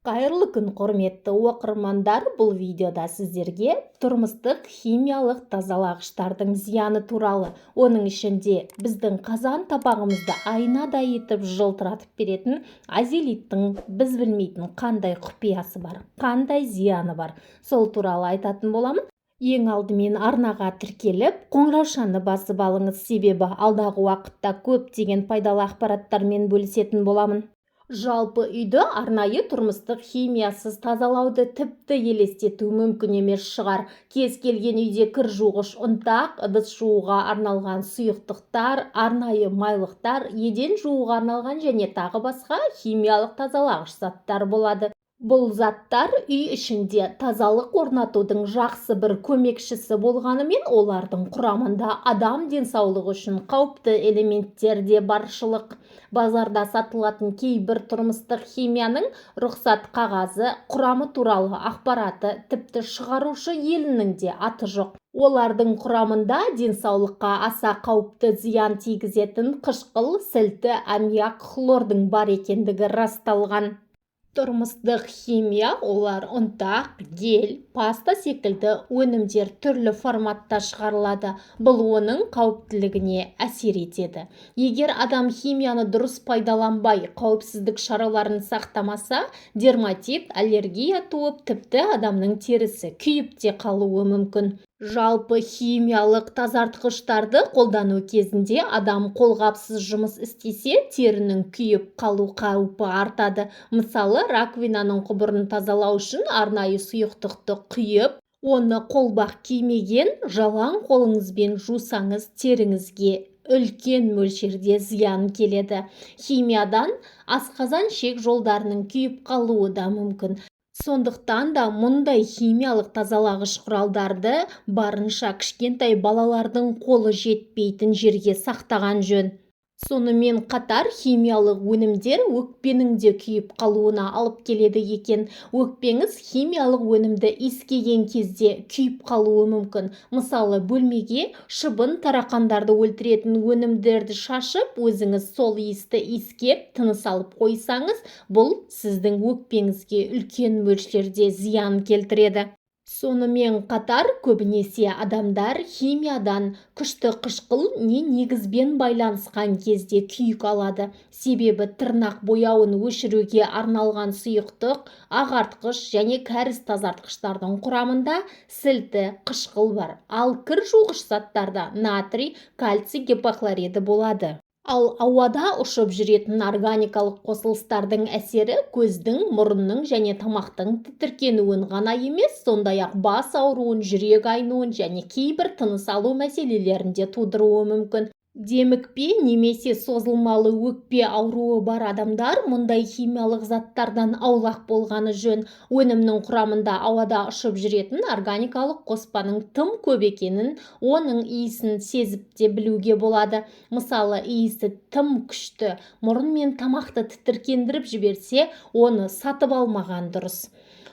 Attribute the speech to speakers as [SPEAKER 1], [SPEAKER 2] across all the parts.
[SPEAKER 1] Қайырлы күн, құрметті оқырмандар! Бұл видеода сіздерге тұрмыстық химиялық тазалағыштардың зияны туралы, оның ішінде біздің қазан табағымызды айнадай етіп жылтыратып беретін азелиттің біз білмейтін қандай құпиясы бар, қандай зияны бар, сол туралы айтатын боламын. Ең алдымен арнаға тіркеліп, қоңыраушаны басып алыңыз, себебі алдағы уақытта көптеген пайдалы ақпараттармен бөлісетін боламын. Жалпы, үйді арнайы тұрмыстық химиясыз тазалауды тіпті елестету мүмкін емес шығар. Кез келген үйде кір жуғыш ұнтақ, ыдыс жууға арналған сұйықтықтар, арнайы майлықтар, еден жууға арналған және тағы басқа химиялық тазалағыш заттар болады. Бұл заттар үй ішінде тазалық орнатудың жақсы бір көмекшісі болғанымен, олардың құрамында адам денсаулығы үшін қауіпті элементтер де баршылық. Базарда сатылатын кейбір тұрмыстық химияның рұқсат қағазы, құрамы туралы ақпараты, тіпті шығарушы елінің де аты жоқ. Олардың құрамында денсаулыққа аса қауіпті зиян тигізетін қышқыл, сілті, аммиак, хлордың бар екендігі расталған. Тұрмыстық химия — олар ұнтақ, гель, паста секілді өнімдер түрлі форматта шығарылады. Бұл оның қауіптілігіне әсер етеді. Егер адам химияны дұрыс пайдаланбай, қауіпсіздік шараларын сақтамаса, дерматит, аллергия туып, тіпті адамның терісі күйіп те қалуы мүмкін. Жалпы, химиялық тазартқыштарды қолдану кезінде адам қолғапсыз жұмыс істесе, терінің күйіп қалу қаупі артады. Мысалы, раковинаның құбырын тазалау үшін арнайы сұйықтықты құйып, оны қолғап кимеген жалаң қолыңызбен жусаңыз, теріңізге үлкен мөлшерде зиян келеді. Химиядан асқазан-ішек жолдарының күйіп қалуы да мүмкін. Сондықтан да мұндай химиялық тазалағыш құралдарды барынша кішкентай балалардың қолы жетпейтін жерге сақтаған жөн. Сонымен қатар химиялық өнімдер өкпенің де күйіп қалуына алып келеді екен. Өкпеңіз химиялық өнімді иіскеген кезде күйіп қалуы мүмкін. Мысалы, бөлмеге шыбын, тарақандарды өлтіретін өнімдерді шашып, өзіңіз сол иісті иіскеп, тыныс алып қойсаңыз, бұл сіздің өкпеңізге үлкен мөлшерде зиян келтіреді. Сонымен қатар көбінесе адамдар химиядан күшті қышқыл не негізбен байланысқан кезде күйік алады. Себебі тырнақ бояуын өшіруге арналған сұйықтық, ағартқыш және кәріз тазартқыштардың құрамында сілті, қышқыл бар. Ал кір жуғыш заттарда натрий, кальций гипохлориді болады. Ал ауада ұшып жүретін органикалық қосылыстардың әсері көздің, мұрынның және тамақтың тітіркенуін ғана емес, сондай-ақ бас ауруын, жүрек айнуын және кейбір тыныс алу мәселелерін де тудыруы мүмкін. Демікпе немесе созылмалы өкпе ауруы бар адамдар мұндай химиялық заттардан аулақ болғаны жөн. Өнімнің құрамында ауада ұшып жүретін органикалық қоспаның тым көп екенін оның иісін сезіп те білуге болады. Мысалы, иісі тым күшті, мұрын мен тамақты тітіркендіріп жіберсе, оны сатып алмаған дұрыс.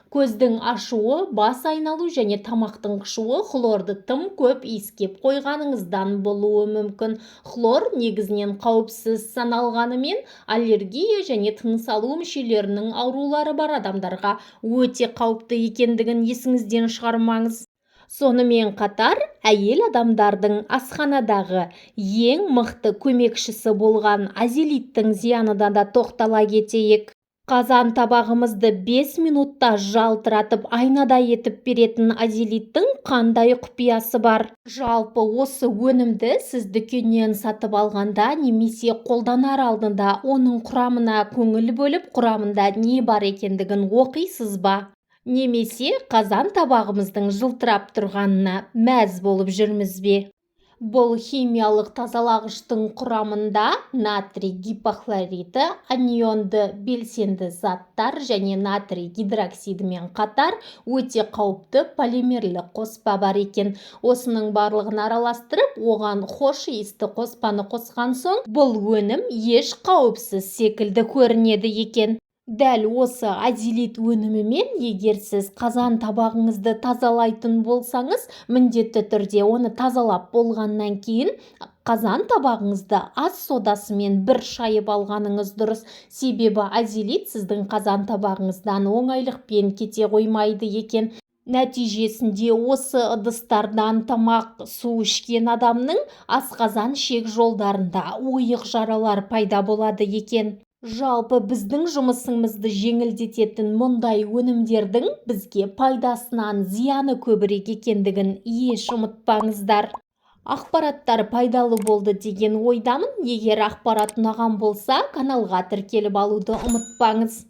[SPEAKER 1] Көздің ашуы, бас айналу және тамақтың қышуы хлорды тым көп иіскеп қойғаныңыздан болуы мүмкін. Хлор негізінен қауіпсіз саналғанымен, аллергия және тыныс алу мүшелерінің аурулары бар адамдарға өте қауіпті екендігін есіңізден шығармаңыз. Сонымен қатар әйел адамдардың асханадағы ең мықты көмекшісі болған азелиттің зиянына да тоқтала кетейік. Қазан табағымызды 5 минутта жалтыратып, айнадай етіп беретін азелиттің қандай құпиясы бар? Жалпы, осы өнімді сіз дүкеннен сатып алғанда немесе қолданар алдында оның құрамына көңіл бөліп, құрамында не бар екендігін оқисыз ба? Немесе қазан табағымыздың жылтырап тұрғанына мәз болып жүрміз бе? Бұл химиялық тазалағыштың құрамында натрий гипохлориті, анионды белсенді заттар және натрий гидроксидімен қатар өте қауіпті полимерлі қоспа бар екен. Осының барлығын араластырып, оған хош иісті қоспаны қосқан соң, бұл өнім еш қауіпсіз секілді көрінеді екен. Дәл осы Азелит өнімімен егер сіз қазан табағыңызды тазалайтын болсаңыз, міндетті түрде оны тазалап болғаннан кейін қазан табағыңызды ас содасымен бір шайып алғаныңыз дұрыс. Себебі Азелит сіздің қазан табағыңыздан оңайлықпен кете қоймайды екен. Нәтижесінде осы ыдыстардан тамақ, су ішкен адамның асқазан, ішек жолдарында ойық жаралар пайда болады екен. Жалпы, біздің жұмысымызды жеңілдететін мұндай өнімдердің бізге пайдасынан зияны көбірек екендігін еш ұмытпаңыздар. Ақпараттар пайдалы болды деген ойдамын. Егер ақпарат ұнаған болса, каналға тіркеліп алуды ұмытпаңыз.